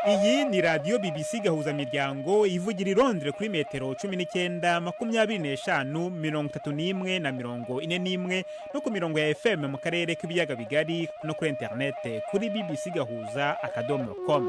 Iyi ni radiyo BBC Gahuzamiryango ivugira i Londres kuri metero 19, 25, 31 na 41, no ku mirongo ya FM mu karere k'ibiyaga bigari, no kuri interinete kuri bbcgahuza.com.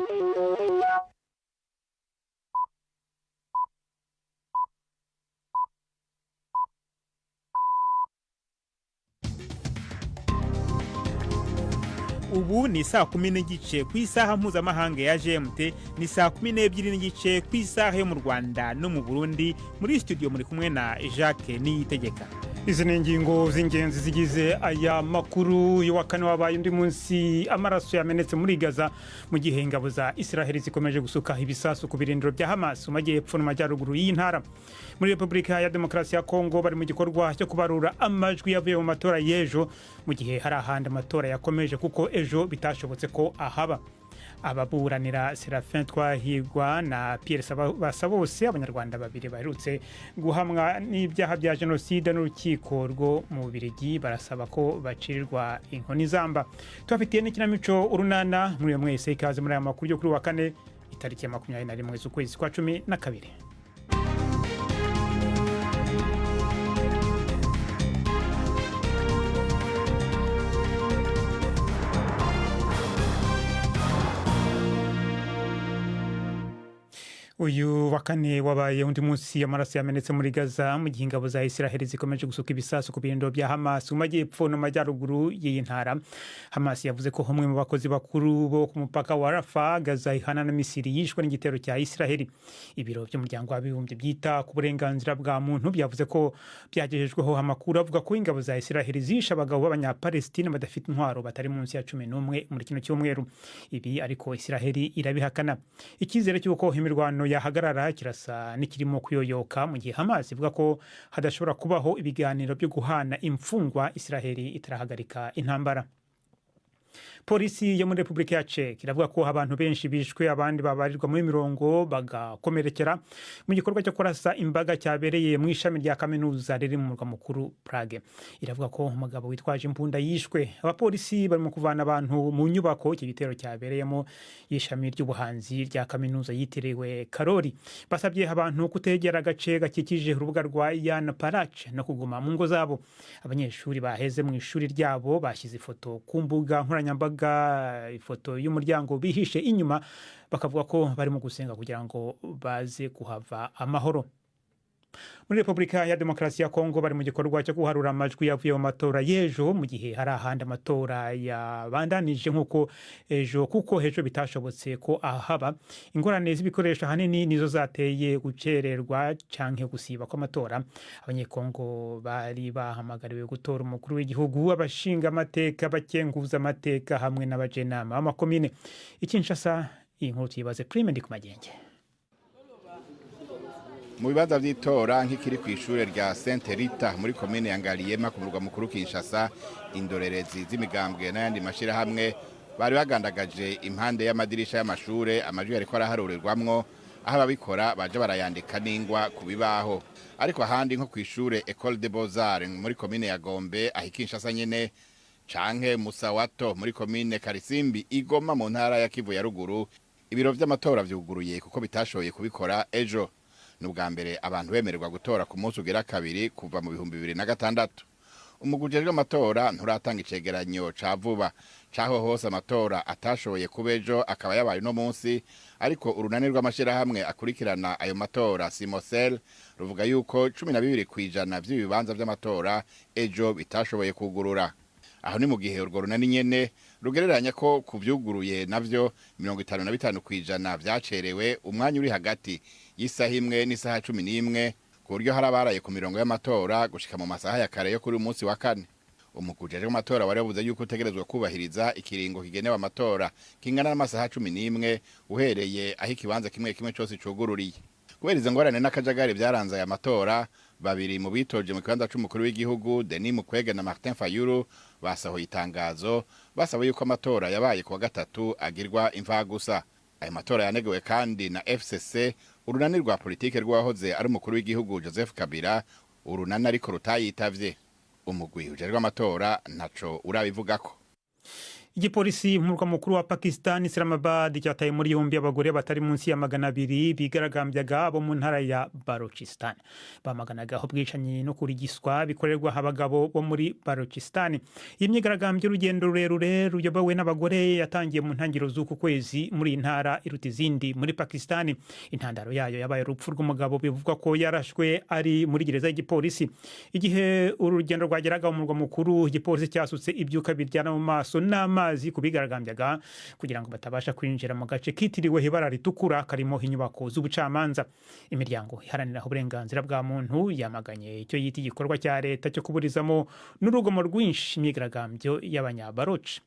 Ubu ni saa 10:30 ku isaha mpuzamahanga ya GMT, ni saa 12:30 ku isaha yo mu Rwanda no mu Burundi. Muri studio muri kumwe na Jacques Niyitegeka. Izi ni ingingo z'ingenzi zigize aya makuru y'uwa kane. Wabaye undi munsi amaraso yamenetse muri Gaza, mu gihe ingabo za Israheli zikomeje gusuka ibisasu ku birindiro bya Hamas mu majyepfo no majyaruguru y'intara. Muri Repubulika ya Demokarasi ya Kongo bari mu gikorwa cyo kubarura amajwi yavuye mu matora y'ejo, mu gihe hari ahandi amatora yakomeje kuko ejo bitashobotse ko ahaba. Ababuranira Serafin Twahirwa na Pierre Basabose, abanyarwanda babiri baherutse guhamwa n'ibyaha bya jenoside n'urukiko rwo mu Bubiligi, barasaba ko bacirirwa inkoni zamba. Tubafitiye n'ikinamico Urunana. Muri mwese ikaze muri aya makuru yo kuri wa kane, itariki ya 21 z'ukwezi kwa 12. Uyu wa kane wabaye undi munsi amaraso yamenetse muri Gaza, mu gihe ingabo za Israheli zikomeje gusuka ibisasu ku birindiro bya Hamas mu majyepfo no majyaruguru y'iyi ntara. Hamas yavuze ko umwe mu bakozi bakuru bo ku mupaka wa Rafa Gaza ihana na Misiri yishwe n'igitero cya Israheli. Ibiro by'Umuryango w'Abibumbye byita ku burenganzira bwa muntu byavuze ko byagejejweho amakuru avuga ko ingabo za Israheli zishe abagabo b'Abanyapalestine badafite intwaro batari munsi ya 11 muri kino cyumweru. Ibi ariko Israheli irabihakana. Icyizere cy'uko imirwano yahagarara kirasa n'ikirimo kuyoyoka, mu gihe Hamas ivuga ko hadashobora kubaho ibiganiro byo guhana imfungwa Israheli itarahagarika intambara. Polisi yo muri Repubulika ya Czech iravuga ko abantu benshi bishwe, abandi babarirwa muri mirongo bagakomerekera mu gikorwa cyo kurasa imbaga cyabereye mu ishami rya kaminuza riri mu murwa mukuru Prague. Iravuga ko umugabo witwaje imbunda yishwe abapolisi barimo kuvana abantu mu nyubako iki gitero cyabereyemo, y'ishami ry'ubuhanzi rya kaminuza yitiriwe Karori. Basabye abantu kutegera agace gakikije urubuga rwa Jan Palach no kuguma mu ngo zabo. Abanyeshuri baheze mu ishuri ryabo bashyize ifoto ku mbuga nkoranyambaga, ifoto y'umuryango bihishe inyuma, bakavuga ko barimo gusenga kugira ngo baze kuhava amahoro. Muri Repubulika ya Demokarasi ya Kongo bari mu gikorwa cyo guharura amajwi yavuye mu matora y'ejo, mu gihe hari ahandi amatora yabandanije nk'uko ejo, kuko ejo bitashobotse ko ahaba. Ingorane z'ibikoresho ahanini nizo zateye gucererwa canke gusiba kw'amatora. Abanyekongo bari bahamagariwe gutora umukuru w'igihugu, abashinga amateka, abakenguza amateka hamwe n'abajenama b'amakomine. Ikinshasa, iyi nkuru tuyibaze Prime ndi ku magenge. Mu bibanza vy'itora nk'ikiri kw'ishure rya Sainte Rita muri komine ya Ngaliema ku murwa mukuru Kinshasa, indorerezi z'imigambwe n'ayandi mashirahamwe bari bagandagaje impande y'amadirisha y'amashure amajwi yariko araharurirwamwo, aho ababikora baje barayandika n'ingwa ku bibaho. Ariko ahandi nko kw'ishure Ecole des Beaux-Arts muri komine ya Gombe aho i Kinshasa nyene, canke Musawato muri komine Karisimbi Igoma mu ntara ya Kivu ya ruguru, ibiro vy'amatora vyuguruye kuko bitashoboye kubikora ejo. Ni ubwa mbere abantu bemererwa gutora ku munsi ugera kabiri kuva mu 2006. Umugwi ujejwe amatora nturatanga icegeranyo ca vuba caho hose amatora atashoboye kuba ejo akaba yabaye uno munsi, ariko urunani rw'amashirahamwe akurikirana ayo matora, Simosel, ruvuga yuko 12% vy'ibibanza vy'amatora ejo bitashoboye kugurura. Aho ni mu gihe urwo runani nyene rugereranya ko kuvyuguruye navyo 55% vyacerewe umwanya uri hagati y'isaha 1 n'isaha 11, ku buryo hari abaraye ku mirongo y'amatora gushika mu masaha ya kare yo kuri uyu munsi wa kane. Umugwi ujejwe amatora wari wavuze yuko utegerezwa kubahiriza ikiringo kigenewe amatora kingana n'amasaha 11 uhereye aho ikibanza kimwe kimwe cose cugururiye. Kubera izo ngorane n'akajagari vyaranze aya matora, babiri mu bitoje mu kibanza c'umukuru w'igihugu, Denis Mukwege na Martin Fayulu, basohoye itangazo basaba yuko amatora yabaye kuwa gatatu agirwa imvagusa. Ayo matora yanegewe kandi na FCC, urunani rwa politike rw'uwahoze ari umukuru w'igihugu Joseph Kabila, urunani ariko rutayitavye. Umugwi ujejwe amatora ntaco urabivugako. Igipolisi mu murwa mukuru wa Pakistan, Islamabad, cyataye muri yombi abagore batari munsi ya 200 bigaragambyaga bo mu ntara ya Balochistan. Bamaganagaho ubwicanyi no kurigiswa bikorerwa abagabo bo muri Balochistan. Iyi myigaragambyo, urugendo rurerure ruyobowe n'abagore, yatangiye mu ntangiriro z'uku kwezi muri iyi ntara iruta izindi muri Pakistan. Intandaro yayo yabaye urupfu rw'umugabo bivugwa ko yarashwe ari muri gereza y'igipolisi. Igihe uru rugendo rwageraga mu murwa mukuru, igipolisi cyasutse ibyuka biryana mu maso n'amazi ku bigaragambyaga kugira ngo batabasha kwinjira mu gace kitiriwe ibara ritukura karimo inyubako z'ubucamanza. Imiryango iharanira uburenganzira bwa muntu yamaganye icyo yita igikorwa cya leta cyo kuburizamo n'urugomo rwinshi imyigaragambyo y'Abanyabaroci.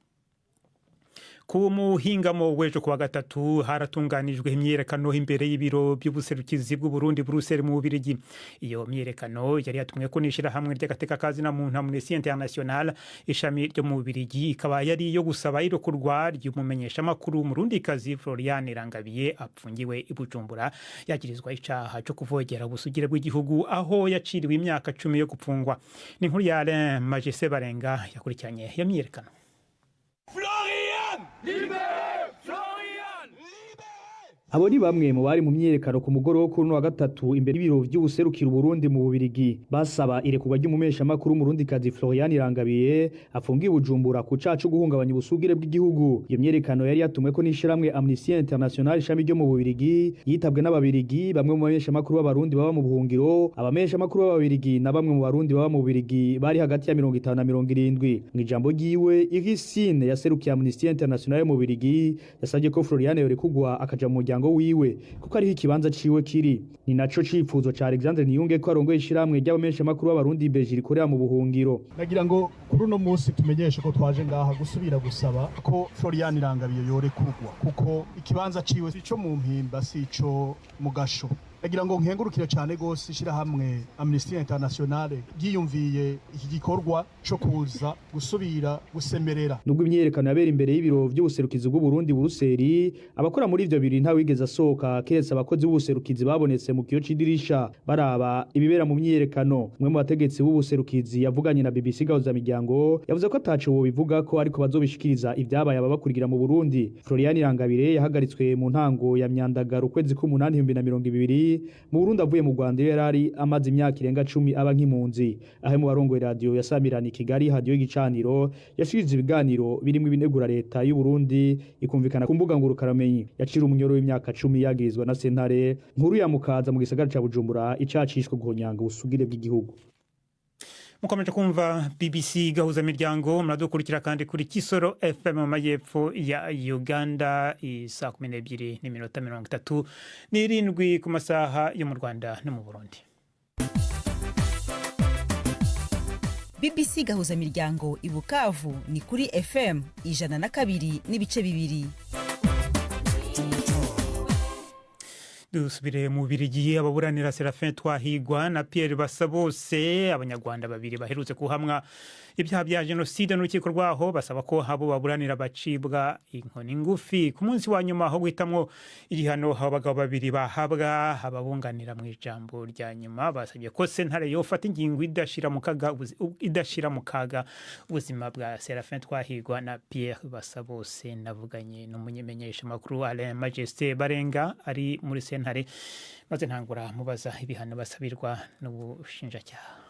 Ku muhingamo w'ejo kuwa gatatu haratunganijwe imyiyerekano imbere y'ibiro by'ubuserukizi bw'Uburundi Buruseli mu Bubirigi. Iyo myiyerekano yari yatumwe ko n'ishirahamwe ry'agateka ka muntu Amnesty International, ishami ryo mu Bubirigi, ikaba yari iyo gusaba irekurwa ry'umumenyeshamakuru Murundikazi Florian Irangabiye apfungiwe i Bujumbura, yagirizwa icaha co kuvogera ubusugire bw'igihugu, aho yaciriwe imyaka 10 yo gupfungwa. Ni inkuru ya Alain Majese Barenga yakurikiranye iyo myiyerekano. Florian! Libéré! Florian! Abo ni bamwe mu bari mu myiyerekano ku mugoroba wo kuri uno wa gatatu imbere y'ibiro vy'ubuserukira Uburundi mu Bubirigi, basaba irekurwa ry'umumenyeshamakuru Murundikazi Florian Irangabiye afungiwe i Bujumbura ku caha co guhungabanya ubusugire bw'igihugu. Iyo myiyerekano yari yatumweko n'ishirahamwe Amnesty International, ishami ryo mu Bubirigi, yitabwe n'Ababirigi, bamwe mu bamenyeshamakuru b'Abarundi baba mu buhungiro, abamenyeshamakuru b'Ababirigi na bamwe mu Barundi baba mu Bubirigi bari hagati ya 50 na 70. Mw'ijambo ryiwe, Irisine yaserukiye Amnesty International yo mu Bubirigi yasabye ko Florian yorekurwa akaja mu muryango wiwe kuko ariho ikibanza ciwe kiri. Ni naco cifuzo ca Alexandre Niyunge ko arongoye ishirahamwe ry'abamenyeshamakuru b'Abarundi Beji rikorera mu buhungiro. Nagira ngo kuri uno munsi tumenyeshe ko twaje ngaha gusubira gusaba ko Florian Irangabiye yorekurwa kuko ikibanza ciwe sico mu Mpimba, sico mu gasho. Nagira ngo nkengurukire cyane gose ishirahamwe Amnesty International ryiyumviye iki gikorwa co kuza gusubira gusemerera. Nubwo imyiyerekano yabera imbere y'ibiro vy'ubuserukizi bw'Uburundi Buruseli, abakora muri ivyo biro ntawigeze asohoka keretse abakozi b'ubuserukizi babonetse mu kiyo c'idirisha baraba ibibera mu myiyerekano. Umwe mu bategetsi b'ubuserukizi yavuganye na BBC Gahuza Miryango yavuze ko ataco bobivuga ko ariko bazobishikiriza ivyabaye ababakurikira mu Burundi. Florian Irangabire yahagaritswe mu ntango ya Myandagaro ukwezi k'umunani 2020 mu Burundi avuye mu Rwanda, iyo yarari amaze imyaka irenga 10 aba nk'impunzi. Aho mu barongoye radio yasamirana i Kigali, radio y'igicaniro, yashikiriza ibiganiro birimo ibinegura leta y'u Burundi ikumvikana ku mbuga ngurukanabumenyi. Yacira umunyoro w'imyaka 10 yagirizwa na sentare nkuru ya Mukaza mu gisagara ca Bujumbura icacishwe guhonyanga ubusugire bw'igihugu. Mukomeje kumva BBC Gahuza Miryango. Muradukurikira kandi kuri Kisoro FM mu majyepfo ya Uganda. Saa 12:37 ku masaha yo mu Rwanda no mu Burundi. BBC Gahuza Miryango i Bukavu ni kuri FM 102.2. Dusubire mu Birigi. Ababuranira Serafin Twahigwa na Pierre Basabose, Abanyarwanda babiri baherutse kuhamwa ibyaha bya jenoside n'urukiko rwaho, basaba ko abo baburanira bacibwa inkoni ngufi. Ku munsi wa nyuma aho guhitamwo igihano abo bagabo babiri bahabwa, ababunganira mu ijambo rya nyuma basabye ko sentare yofata ingingo idashira mu kaga ubuzima bwa Serafin Twahigwa na Pierre Basabose. Navuganye n'umumenyeshamakuru Alain Majesté Barenga ari muri sentare, maze ntangura mubaza ibihano basabirwa n'ubushinjacyaha.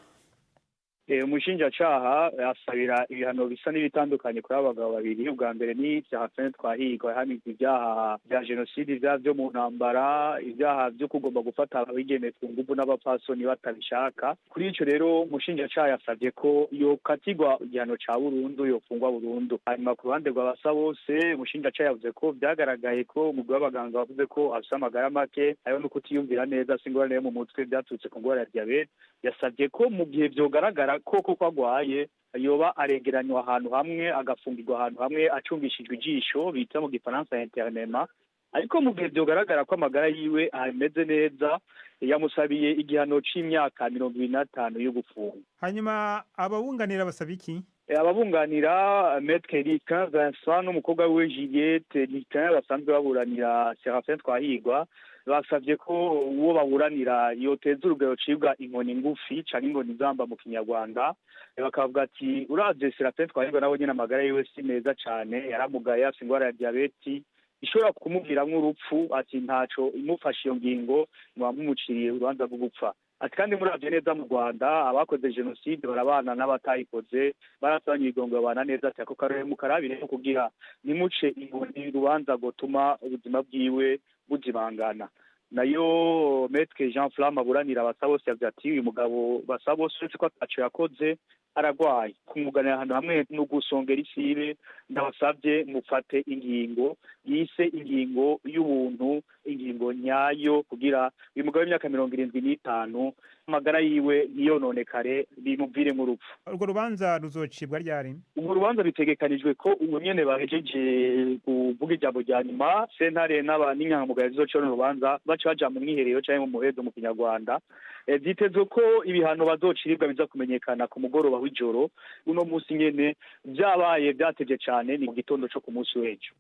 Umushinjacaha asabira ibihano bisa n'ibitandukanye kuri abo bagabo babiri. Ubwa mbere ni ibyaha Twahigwa yahamijwe ibyaha bya jenoside, ibyaha byo mu ntambara, ibyaha byo kugomba gufata abigeme ku nguvu n'abapfasoni batabishaka. Kuri ico rero umushinjacaha yasabye ko yokatirwa igihano ca burundu, yofungwa burundu. Hanyuma ku ruhande rwa Basabose, umushinjacaha yavuze ko vyagaragaye ko umugwi w'abaganga wavuze ko afise amagara make, hariho no kutiyumvira neza, afise ingorane yo mu mutwe vyaturutse ku ngwara ya diyabete. Yasabye ko mu gihe vyogaragara koko ko agwaye, yoba aregeranywa ahantu hamwe, agafungirwa ahantu hamwe acungishijwe ijisho, bita mu gifaransa internement. Ariko mu gihe vyogaragara ko amagara yiwe ameze neza, yamusabiye igihano c'imyaka 25 yo gufungwa. Hanyuma ababunganira basaba iki? Ababunganira, Maître Liquin Vincent n'umukobwa wiwe Juliette Liquin, basanzwe baburanira Serafin Twahirwa, basabye ko uwo baburanira yoteza urugero cibwa inkoni ngufi canke inkoni zamba mu Kinyarwanda. Bakavuga ati uravye Serafin Twahirwa, nawe nyene amagara yiwe si meza cane, yaramugaye, afise ingwara ya diyabeti ishobora kumuviramwo urupfu. Ati ntaco imufashe iyo ngingo, muba mumuciriye urubanza rwo gupfa. Ati kandi muravye neza, mu Rwanda abakoze jenoside barabana n'abatayikoze, barasabanye ibigongo, babana neza. Ati ako karore mukarabire kugira ntimuce inkoni urubanza gotuma ubuzima bwiwe buzibangana. Nayo Maître Jean Flamme aburanira Basabose yavuze ati uyu mugabo Basabose, uretse ko ataco yakoze, aragwaye, kumuganira ahantu hamwe no gusongera isibe. Ndabasabye mufate ingingo yise ingingo y'ubuntu, ingingo nyayo, kugira uyu mugabo w'imyaka 75 amagara yiwe ntiyononekare bimuvire mu rupfu. Urwo rubanza ruzocibwa ryari? Urwo rubanza bitegekanijwe ko ubu nyene bahejeje kuvuga ijambo rya nyuma, sentare n'inyangamugayo zizoca runo rubanza baca baja mu mwiherero canke mu muhezo mu Kinyarwanda. Vyitezwe ko ibihano bazociribwa biza kumenyekana ku mugoroba w'ijoro uno munsi nyene, vyabaye vyatevye cane ni mu gitondo co ku munsi w'ejo.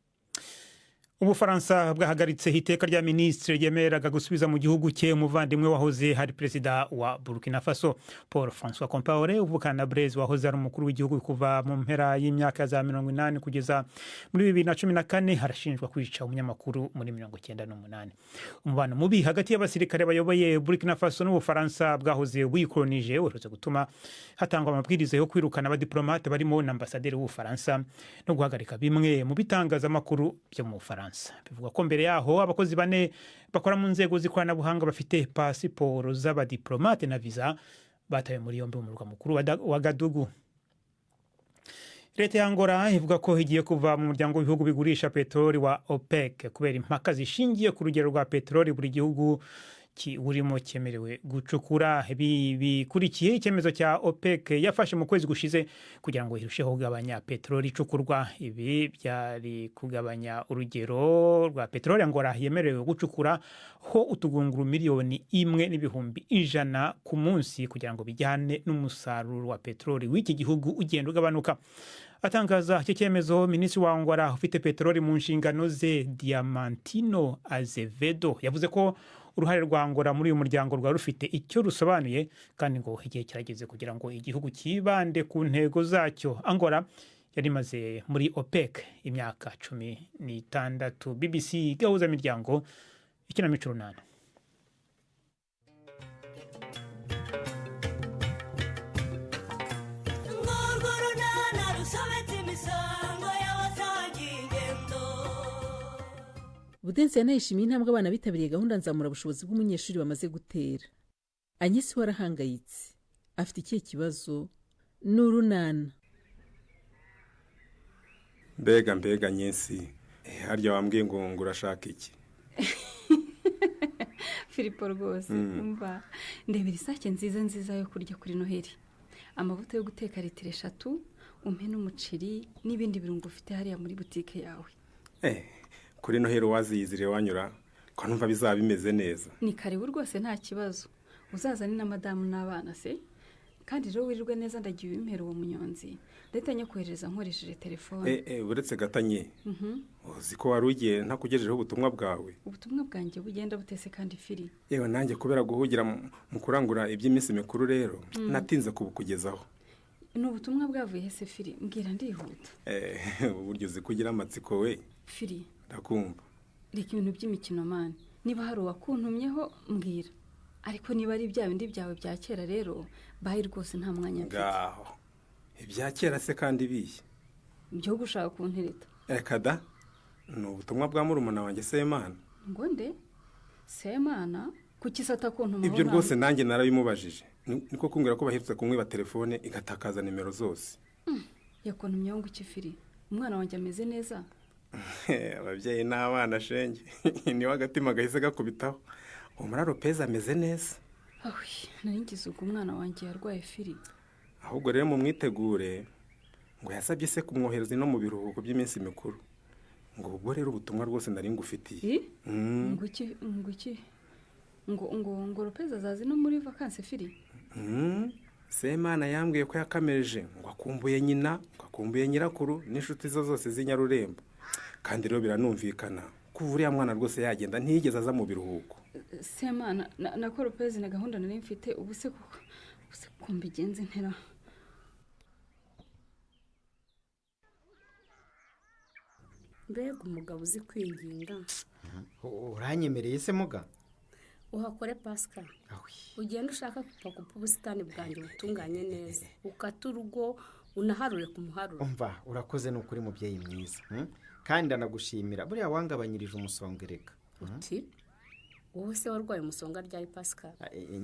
Ubufaransa bwahagaritse iteka rya minisitiri ryemeraga gusubiza mu gihugu cye umuvandimwe wahoze hari perezida wa Burkina Faso, Paul Francois Compaore, uvukana na Blaise wahoze ari umukuru w'igihugu kuva mu mpera y'imyaka za 80 kugeza muri 2014. Harashinjwa kwica umunyamakuru muri 98. Umubano mubi hagati y'abasirikare bayoboye Burkina Faso n'Ubufaransa bwahoze buyikolonije uherutse gutuma hatangwa amabwiriza yo kwirukana abadiplomate barimo na ambasaderi w'Ubufaransa no guhagarika bimwe mu bitangazamakuru byo mu Bufaransa. Bivugwa ko mbere yaho abakozi bane bakora mu nzego z'ikoranabuhanga bafite pasiporo z'abadiplomate na visa batawe muri yombi mu murwa mukuru wa Ouagadougou. Leta ya Angola ivuga ko igiye kuva mu muryango w'ibihugu bigurisha peteroli wa OPEC kubera impaka zishingiye ku rugero rwa peteroli buri gihugu urimo cyemerewe gucukura. Ibi bikurikiye icyemezo cya OPEC yafashe mu kwezi gushize kugira ngo irusheho kugabanya peteroli icukurwa. Ibi byari kugabanya urugero rwa peteroli Angola yemerewe gucukura ho utugunguru 1,100,000 ku munsi, kugira ngo bijyane n'umusaruro wa peteroli w'iki gihugu ugenda ugabanuka. Atangaza icyo cyemezo, minisitiri wa Angola ufite peteroli mu nshingano ze, Diamantino Azevedo, yavuze ko uruhare rwa Angola muri uyu muryango rwari rufite icyo rusobanuye, kandi ngo igihe kirageze kugira ngo igihugu cyibande ku ntego zacyo. Angola yari imaze muri OPEC imyaka 16. BBC Gahuza Miryango, ikinamico Urunana. Urwo runana rusobetse imisango y'abasangiye ingendo. Budensi yanayishimiye intambwe abana bitabiriye gahunda nzamurabushobozi bw'umunyeshuri bamaze gutera. Anyesi warahangayitse, afite ikihe kibazo? Ni Urunana. Mbega mbega nyinsi, harya wambwiye ngo urashaka iki? Filipo rwose, umva, ndebera isake nziza nziza yo kurya kuri Noheli, amavuta yo guteka litiro 3, umpe n'umuceri n'ibindi birungo ufite hariya muri butike yawe. Kuri Noheli waziyizire wanyura ko numva bizaba bimeze neza. Ni karibu rwose, nta kibazo, uzazane na madamu n'abana se. Kandi rero wirirwe neza, ndagiye ubimpera uwo munyonzi, ndahita nyakohereza nkoresheje telefone. Uretse gatanye, uzi ko wari ugiye ntakugejejeho ubutumwa bwawe? Ubutumwa bwanjye bugenda butese kandi, Firi? Yewe, nanjye kubera guhugira mu kurangura iby'iminsi mikuru rero, natinze kubukugezaho. Ni ubutumwa bwavuye hese, Firi? Mbwira ndihuta. Uburyo uzi kugira amatsiko we. Firi. Ndakumva. Reka ibintu by'imikino mani, niba hari uwakuntumyeho mbwira, ariko niba ari bya bindi byawe bya kera rero, bayi rwose, nta mwanya mfite. Ngaho, ibya kera se kandi biye? Byo gushaka kuntereta. Reka da, ni ubutumwa bwa murumuna wanjye Semana. Ngo nde? Semana? Kuki se atakuntumaho? Ibyo rwose nanjye narabimubajije. Niko kumbwira ko baherutse kumwiba telefone igatakaza nimero zose. Yakuntumyeho ngo iki, Firi? Umwana wanjye ameze neza? Ababyeyi n'abana shenge, niwe agatima gahise gakubitaho. Umuraro peza ameze neza. Awi, nari ngize ubwo umwana wanjye yarwaye, Firi. Ahubwo rero mumwitegure, ngo yasabye se kumwohereza no mu biruhuko by'iminsi mikuru. Ngo ubwo rero ubutumwa rwose nari ngufitiye. Ngo iki? Ngo iki? Ngo Lopez azazi no muri vacances, Firi? Semana yambwiye ko yakameje ngo akumbuye nyina, ngo akumbuye nyirakuru n'inshuti ze zose z'inyarurembo. Kandi rero biranumvikana kuva uriya mwana rwose yagenda ntiyigeze aza mu biruhuko. Semana na Koropezi na gahunda nari mfite ubu se kuko mbigenze ntera. Mbega umugabo uzi kwinginga. Uranyemereye se muga? Uhakore Pascal. Ugenda ushaka kupakupa ubusitani bwanjye butunganye neza, ukata urugo unaharure ku muharuro. Umva urakoze ni ukuri mubyeyi mwiza. Kandi anagushimira buriya wangabanyirije umusongereka. Uti wowe se warwaye umusonga ryari Pascal?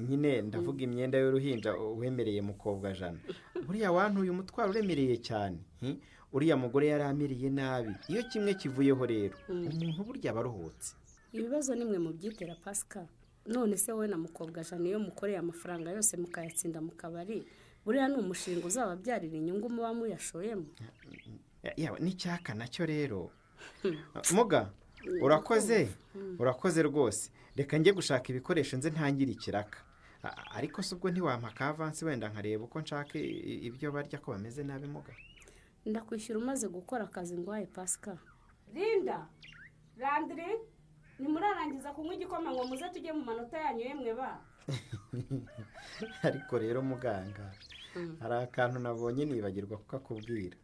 Nyine ndavuga imyenda y'uruhinja wemereye mukobwa Jana. Buriya wantuye umutwaro uremereye cyane. Uriya mugore yaramiriye nabi. Iyo kimwe kivuyeho rero umuntu burya abaruhutse. Ibibazo nimwe mu byitera Pascal. None se wowe na mukobwa Jana iyo mukoreye amafaranga yose mukayatsinda mu kabari, buriya ni umushinga uzababyarira inyungu muba muyashoyemo. Yawe n'icyaka nacyo rero. Muga urakoze, urakoze rwose. Reka njye gushaka ibikoresho nze ntangire ikiraka. Ariko se ubwo ntiwampa ka avance wenda nkareba uko nshaka ibyo barya ko bameze nabi muga? Ndakwishyura umaze gukora akazi ngwaye Pascal. Linda, Landry, nimurarangiza kunywa igikoma ngo muze tujye mu manota yanyu yemwe ba. Ariko rero muganga, hari akantu nabonye nibagirwa kukakubwira.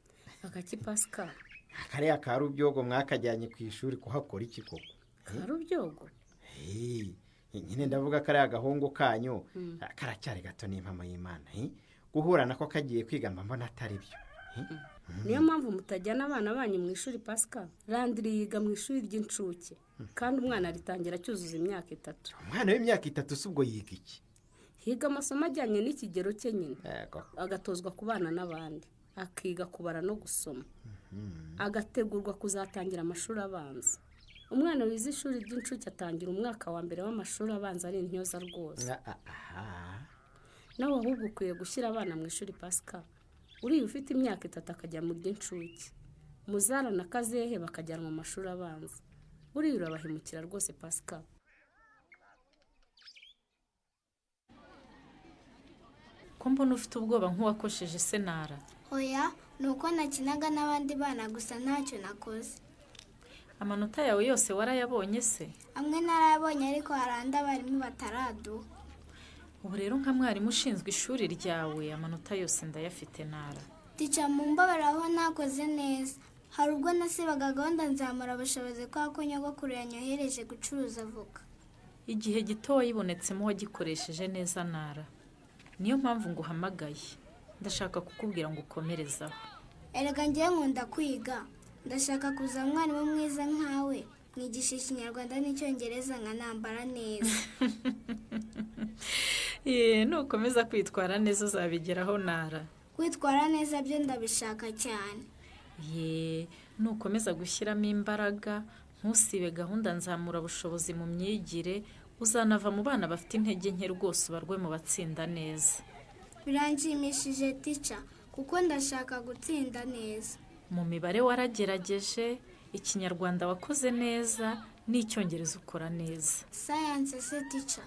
Akaki Pascal? Kariya ka Rubyogo mwakajyanye ku ishuri kuhakora iki koko? Ka Rubyogo? Nyine ndavuga kariya gahungu kanyu karacyari gato n'impamo y'Imana. Guhura nako kagiye kwiga mbona atari byo. Niyo mpamvu mutajyana abana banyu mu ishuri Pascal. Landry yiga mu ishuri ry'incuke kandi umwana aritangira cyuzuza imyaka 3. Umwana w'imyaka 3 se ubwo yiga iki? Higa amasomo ajyanye n'ikigero cye nyine, agatozwa kubana n'abandi, akiga kubara no gusoma, agategurwa kuzatangira amashuri abanza. Umwana wize ishuri ry'incuke atangira umwaka wa mbere w'amashuri abanza ari intyoza rwose. Nawe ahubwo ukwiye gushyira abana mu ishuri Pascal. Uriya ufite imyaka 3 akajya mu ry'incuke, Muzara na Kazehe bakajyanwa mu mashuri abanza. Buriya urabahemukira rwose Pascal. Ko mbona ufite ubwoba nk'uwakosheje se Nara? Oya, nuko nakinaga n'abandi bana gusa ntacyo nakoze. Amanota yawe yose warayabonye se? Amwe narayabonye ariko hari andi abarimu bataraduha. Ubu rero nka mwarimu ushinzwe ishuri ryawe amanota yose ndayafite Nara. Tica mumbabara aho nakoze neza. Hari ubwo nasibaga gahunda nzamura ubushobozi kwa ko nyogokuru yanyohereje gucuruza avoka. Igihe gito wayibonetsemo wagikoresheje neza Nara. Niyo mpamvu nguhamagaye. Ndashaka kukubwira ngo ukomerezaho. Erega ngiye nkunda kwiga. Ndashaka kuza mwarimu mwiza nkawe, mwigisha Ikinyarwanda n'Icyongereza nkanambara neza. Nukomeza kwitwara neza uzabigeraho Nara. Kwitwara neza byo ndabishaka cyane. Nukomeza gushyiramo imbaraga, ntusibe gahunda nzamura bushobozi mu myigire, uzanava mu bana bafite intege nke rwose ubarwe mu batsinda neza. Biranshimishije tica, kuko ndashaka gutsinda neza. Mu mibare waragerageje, Ikinyarwanda wakoze neza, n'Icyongereza ukora neza. Science se tica?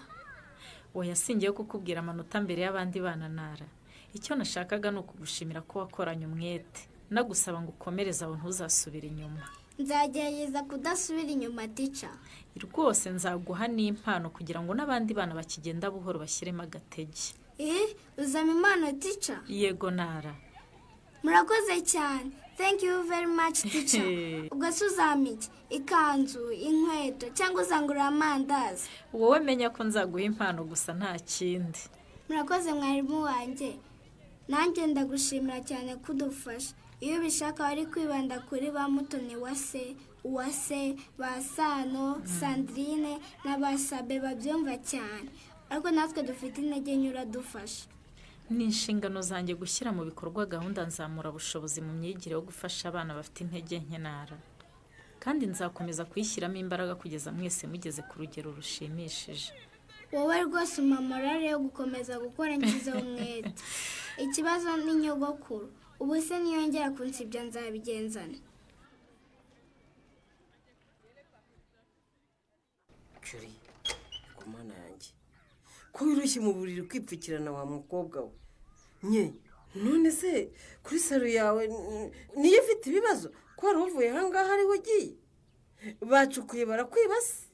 Oya, singiye kukubwira amanota mbere y'abandi bana Nara. Icyo nashakaga ni ukugushimira ko wakoranye umwete, nagusaba ngo ukomereze aho ntuzasubire inyuma. Nzagerageza kudasubira inyuma tica. Rwose nzaguha n'impano kugira ngo n'abandi bana bakigenda buhoro bashyiremo agatege. Uzama impano tica? Yego Nara. Murakoze cyane. Thank you very much teacher. Ubwo se uzampa iki? Ikanzu, inkweto cyangwa uzangurira amandazi? Wowe menya ko nzaguha impano gusa nta kindi. Murakoze mwarimu wanjye. Nanjye ndagushimira cyane kudufasha. Iyo ubishaka wari kwibanda kuri ba Mutoni wa se, Uwase, ba Sano, Sandrine na ba Sabe babyumva cyane. Ariko natwe dufite intege nke uradufasha. Ni inshingano zanjye gushyira mu bikorwa gahunda nzamura bushobozi mu myigire yo gufasha abana bafite intege nke Nara. Kandi nzakomeza kuyishyiramo imbaraga kugeza mwese mugeze ku rugero rushimishije. Wowe rwose umpa morale yo gukomeza gukora nshyizeho umwete. Ikibazo ni nyogokuru. Ubu se niyongera kunsibya nzabigenzana. Curi, ku mana yanjye. Ko wirushye mu buriri kwipfukirana wa mukobwa we. Nye, none se kuri saro yawe niyo ufite ibibazo ko wari uvuye aha ngaha ariho ugiye? Bacukuye barakwibase,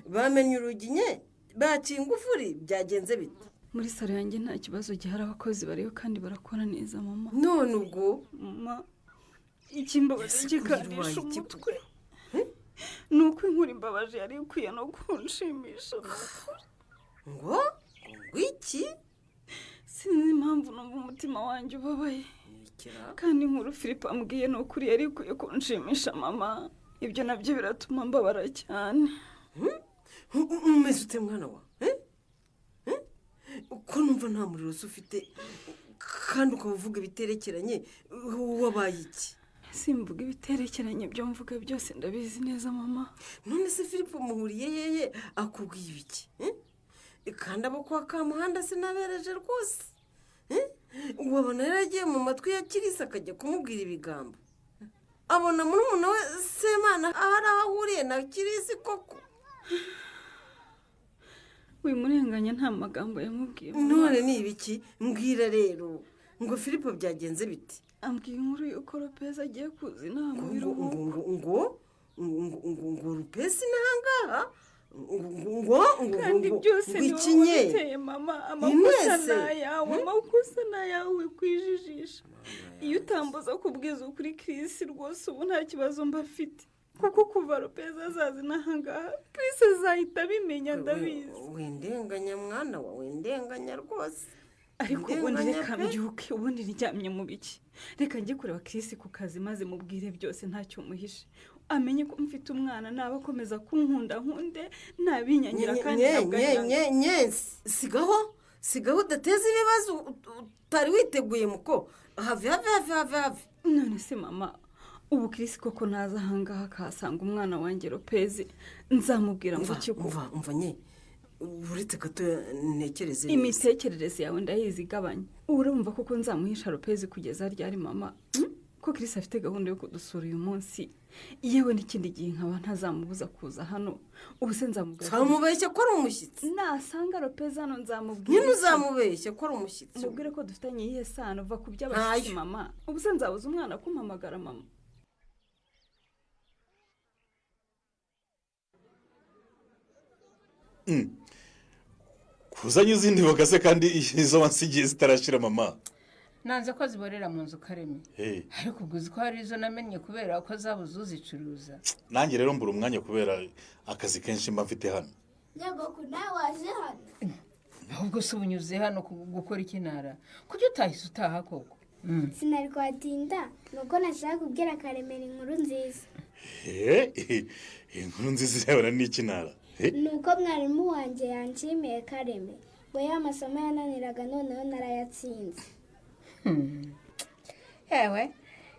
bamenye urugi nye, baciye ingufuri, byagenze bite? Muri saro yanjye nta kibazo gihari, abakozi bariyo kandi barakora neza mama. None ubwo mama, ikimbabaje kikanisha umutwe ni uko inkuru imbabaje yari ikwiye no kunshimisha. Ngo iki? Sinzi impamvu numva umutima wanjye ubabaye, kandi inkuru Filipo ambwiye ni ukuri yari ikwiye kunshimisha mama. Ibyo nabyo biratuma mbabara cyane. Umeze ute mwana wa? Ko numva nta muriro ufite kandi ukaba uvuga ibiterekeranye, wabaye iki? Simvuga ibiterekeranye, ibyo mvuga byose ndabizi neza mama. None se Filipo muhuriye yeye akubwiye ibiki? Kandi abo kwa Kamuhanda sinabereje rwose. Wabona yari agiye mu matwi ya Kirisi akajya kumubwira ibigambo, abona murumuna we Semana ahari aho ahuriye na Kirisi koko. Wimurenganya nta magambo yamubwiye. None ni ibiki mbwira rero, ngo Filipo byagenze biti? Ambwiye inkuru y'uko Lopez agiye kuza inama mu biruhuko. Ngo ngo ngo Lopez n'ahangaha ngo ngo kandi byose ni wowe wabiteye mama. Amakosa ni ayawe, amakosa ni ayawe kwijijisha. Iyo utambuza kubwiza ukuri Kirisi rwose ubu nta kibazo mba mfite, kuko kuva Lopez azaza n'ahangaha Kirisi azahita abimenya, ndabizi. Wendenganya mwana wa, wendenganya rwose. Ariko ubundi reka mbyuke, ubundi ndyamye mu biki? Reka njye kureba Kirisi ku kazi maze mubwire byose ntacyo muhishe, amenye ko mfite umwana, naba akomeza kunkunda nkunde, nabinyangira kandi nabwo. Nye, sigaho sigaho, udateza ibibazo utari witeguye muko. Have have have have have. None se mama, ubu Kirisi koko naza ahangaha akahasanga umwana wanjye Lopez, nzamubwira ngo iki? Umva nye, uretse gato ntekereze. Imitekerereze yawe ndayizi, igabanya. Urumva koko nzamuhisha Lopez kugeza ryari mama? Ko Kirisi afite gahunda yo kudusura uyu munsi, yewe n'ikindi gihe nkaba ntazamubuza kuza hano. Ubu se nzamubwira? Nzamubeshya ko ari umushyitsi. Nasanga Lopez hano nzamubwira. Nyine uzamubeshya ko ari umushyitsi. Mubwire ko dufitanye iyihe sano? Va ku by'abashyitsi mama. Ubu se nzabuza umwana kumpamagara mama? Kuzanye izindi mboga se kandi izo wansigiye zitarashira mama? Nanze ko ziborera mu nzu Kareme, ariko ubwo uzi ko hari izo namenye kubera ko zabuze uzicuruza. Nanjye rero mbura umwanya kubera akazi kenshi mba mfite hano. Nyagoku nawe waje hano? Ahubwo se ubunyuze hano gukora iki ntara? Kuki utahise utaha koko? Sinari kuhatinda, nuko nashaka kubwira Karemera inkuru nziza. Inkuru nziza irabona ni iki ntara? Nuko mwarimu wanjye yanshimiye Kareme, ngo ya masomo yananiraga noneho narayatsinze. Ewe,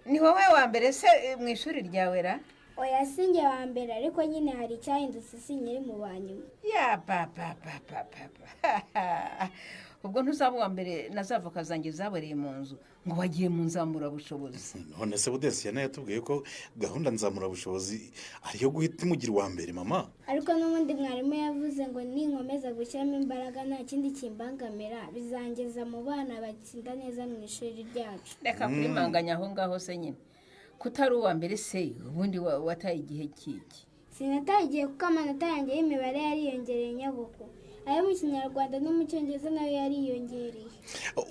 ni wowe wa mbere se mu ishuri ryawe ra? Oya sinjye wa mbere, ariko nyine hari icyahindutse, sinkiri mu ba nyuma. Ya papa papa papa, ubwo ntuzaba uwa mbere na za voka zanjye zaboreye mu nzu ngo wagiye mu nzamurabushobozi. None se Budesiyana yatubwiye ko gahunda nzamurabushobozi ariyo guhita imugira uwa mbere mama. Ariko n'ubundi mwarimu yavuze ngo ninkomeza gushyiramo imbaraga nta kindi kimbangamira, bizangeza mu bana batsinda neza mu ishuri ryacu. Reka kurimanganya aho ngaho se nyine, kutari uwa mbere se ubundi wataye igihe kiki? Sinataye igihe kuko amanota yanjye y'imibare yariyongereye nyabuku, ayo mu Kinyarwanda no mu Cyongereza nayo yariyongereye.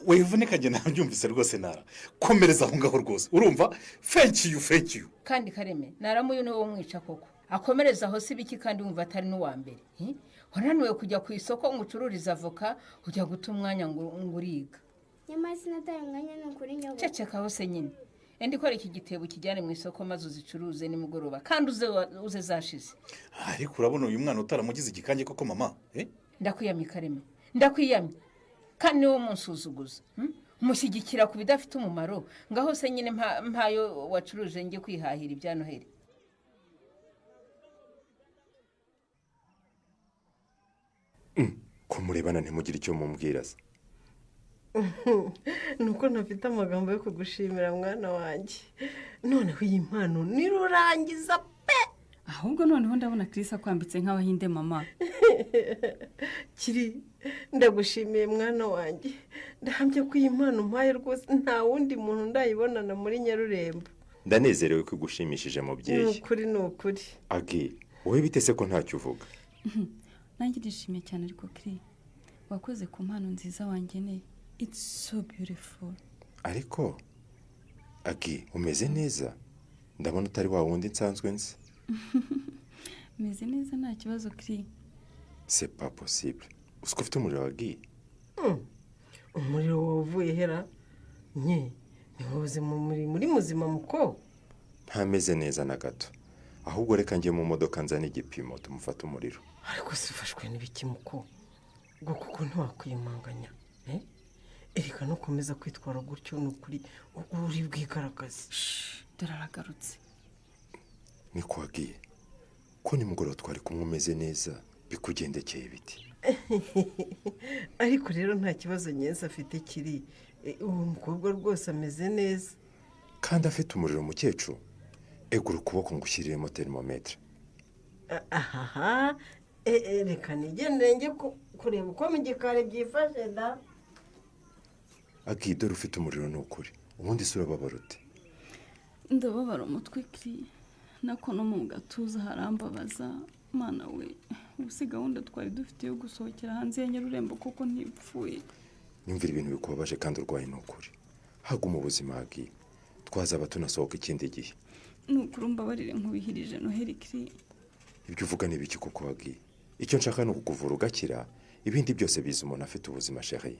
Wivunika njye nabyumvise rwose nara, komereza aho ngaho rwose, urumva? Thank you, thank you. Kandi Kareme, naramuyu niwe umwica koko, akomereza aho si biki kandi wumva atari n'uwa mbere. Wananiwe kujya ku isoko ngo ucururize avoka, ujya guta umwanya ngo uriga. Nyamara sinataye umwanya ni ukuri nyabuku. Ceceka hose nyine, enda ikora iki gitebo kijyane mu isoko maze uzicuruze nimugoroba, kandi uze zashize. Ariko urabona uyu mwana utaramugize igikange koko mama? Ndakwiyamye Kareme, ndakwiyamye, kandi niwo munsuzuguza mushyigikira ku bidafite umumaro. Ngaho se nyine mpayo wacuruje njye kwihahira ibya Noheli. Ko murebana ntimugire icyo mumbwira se? Nuko ntafite amagambo yo kugushimira mwana wanjye. Noneho iyi mpano nirurangiza pe, Ahubwo noneho ndabona Chris akwambitse nk'abahinde mama. Kiri, ndagushimiye mwana wanjye. Ndahamya ko iyi mpano umpaye rwose nta wundi muntu ndayibonana muri Nyarurembo. Ndanezerewe ko igushimishije mubyeyi. Ni ukuri, ni ukuri. Agi, wowe bitese ko ntacyo uvuga? Nanjye ndishimye cyane, ariko Kiri, wakoze ku mpano nziza wangeneye. It's so beautiful. Ariko Agi, umeze neza? Ndabona utari wa wundi nsanzwe nzi. Meze neza, nta kibazo Kiri. C'est pas possible. Uzi ko ufite umuriro, Agi? Umuriro wavuye hera nye? Ni muri muzima muko? Ntameze neza na gato. Ahubwo reka njye mu modoka nzane igipimo tumufate umuriro. Ariko se ufashwe n'ibiki muko? Ngo kuko ntiwakwiyumanganya. Ereka nukomeza kwitwara gutyo, ni ukuri uri bwigaragaze. Dore aragarutse. Niko wagiye ko nimugoroba twari kumwe umeze neza, bikugendekeye biti? Ariko rero nta kibazo nyenzi afite Kiri. Uwo mukobwa rwose ameze neza. Kandi afite umuriro mukecuru. Egura ukuboko ngo ushyiriremo thermomètre. Ahaha, reka nigendere njye kureba uko mu gikari byifashe da. Agi, dore ufite umuriro ni ukuri. Ubundi se urababara ute? Ndababara umutwe Kiri, nako no mu gatuza harambabaza. Mana we, ubu si gahunda twari dufite yo gusohokera hanze ya Nyarurembo koko ntipfuye? Nyumvira ibintu bikubabaje kandi urwaye, ni ukuri. Haguma ubuzima Agi, twazaba tunasohoka ikindi gihe. Ni ukuri umbabarire nkubihirije Noheli Kiri. Ibyo uvuga ni ibiki koko Agi? Icyo nshaka ni ukukuvura ugakira, ibindi byose biza umuntu afite ubuzima chérie.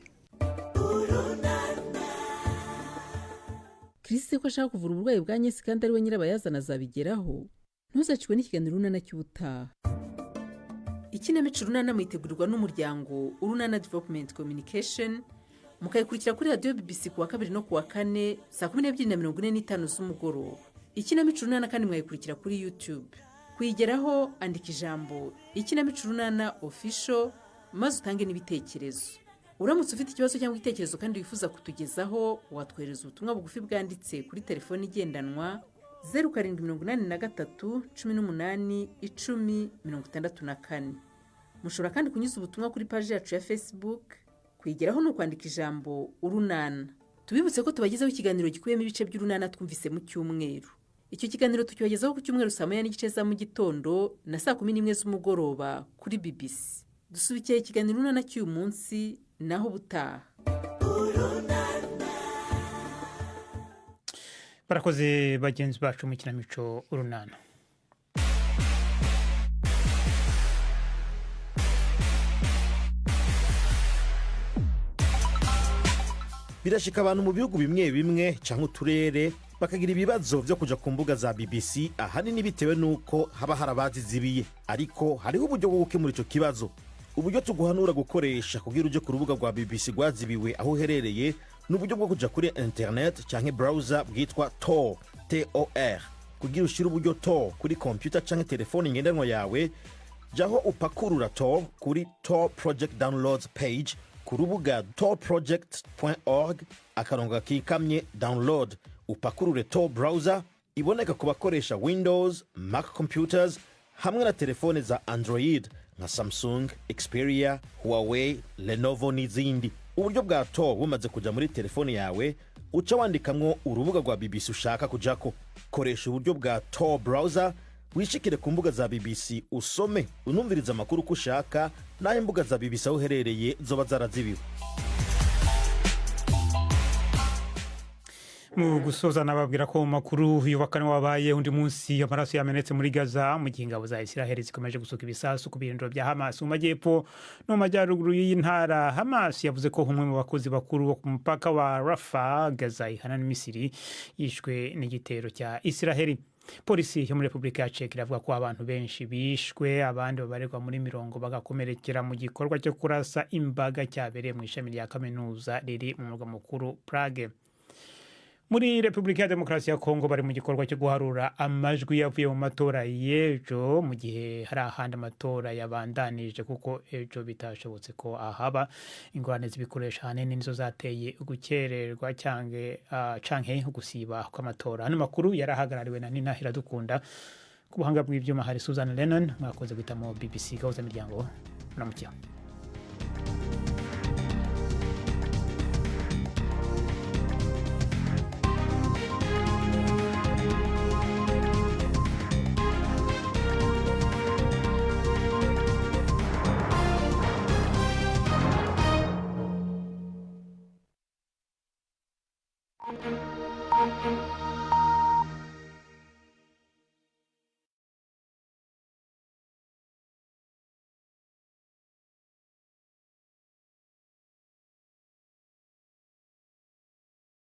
Chris ko ashaka kuvura uburwayi bwa Nyesi kandi ari we nyirabayazana azabigeraho. Ntuzacikwe n'ikiganiro Urunana cy'ubutaha. Ikinamico Urunana muyitegurirwa n'umuryango Urunana Development Communication, mukayikurikira kuri radiyo BBC ku wa kabiri no ku wa kane 12:45 z'umugoroba. Ikinamico Urunana kandi mwayikurikira kuri YouTube. Kuyigeraho, andika ijambo Ikinamico Urunana Official maze utange n'ibitekerezo. Uramutse ufite ikibazo cyangwa igitekerezo kandi wifuza kutugezaho, watwohereza ubutumwa bugufi bwanditse kuri telefoni igendanwa 0783 18 10 64. Mushobora kandi kunyuza ubutumwa kuri paji yacu ya Facebook. Kuyigeraho ni ukwandika ijambo Urunana. Tubibutse ko tubagezaho ikiganiro gikubiyemo ibice by'Urunana twumvise mu cyumweru. Icyo kiganiro tukibagezaho ku cyumweru 1:30 za mu gitondo na 11:00 z'umugoroba kuri BBC. Dusubikiye ikiganiro Urunana cy'uyu munsi, naho ubutaha. Barakoze bagenzi bacu mu kinamico Urunana. Birashika abantu mu bihugu bimwe bimwe canke uturere bakagira ibibazo vyo kuja ku mbuga za BBC, ahanini bitewe n'uko haba hari abazizibiye. Ariko hariho uburyo bwo gukemura ico kibazo. Uburyo tuguhanura gukoresha kugira uje ku rubuga rwa BBC rwazibiwe aho uherereye ni uburyo bwo kuja kuri internet canke browser bwitwa Tor, Tor. Kugira ushire uburyo Tor kuri computer canke telefone ngendanwa yawe, jaho upakurura Tor kuri Tor Project Downloads page ku rubuga torproject.org akarongo gakikamye download, upakurure Tor Browser iboneka ku bakoresha Windows, Mac computers hamwe na telefone za Android nka Samsung, Xperia, Huawei, Lenovo n'izindi. Uburyo bwa Tor bumaze kuja muri telefone yawe, uca wandikamwo urubuga rwa BBC ushaka kujako. Koresha uburyo bwa Tor Browser wishikire ku mbuga za BBC, usome unumvirize amakuru uko ushaka n'aho imbuga za BBC aho uherereye zoba zarazibiwe. Mu gusoza nababwira ko mu makuru yubakane wabaye undi munsi amaraso yamenetse muri Gaza, mu gihe ingabo za Israel zikomeje gusuka ibisasu ku birindiro bya Hamas mu majyepfo no mu majyaruguru y'iyi ntara. Hamas yavuze ko umwe mu bakozi bakuru bo ku mupaka wa Rafah, Gaza ihana n'Misiri, yishwe n'igitero cya Israel. Polisi yo muri Repubulika ya Czech iravuga ko abantu benshi bishwe, abandi babarirwa muri mirongo bagakomerekera mu gikorwa cyo kurasa imbaga cyabereye mu ishami rya kaminuza riri mu murwa mukuru Prague. Muri Repubulika ya Demokarasi ya Kongo bari mu gikorwa cyo guharura amajwi yavuye mu matora y'ejo, mu gihe hari ahandi amatora yabandanije kuko ejo bitashobotse ko ahaba. Ingorane z'ibikoresho ahanini nizo zateye gukererwa canke gusiba kw'amatora. Ano makuru yari ahagarariwe na Nina Iradukunda. Ku buhanga bw'ibyuma hari Susan Lennon. Mwakoze guhitamo BBC Gahuza Miryango. Muramukeho. Thank you.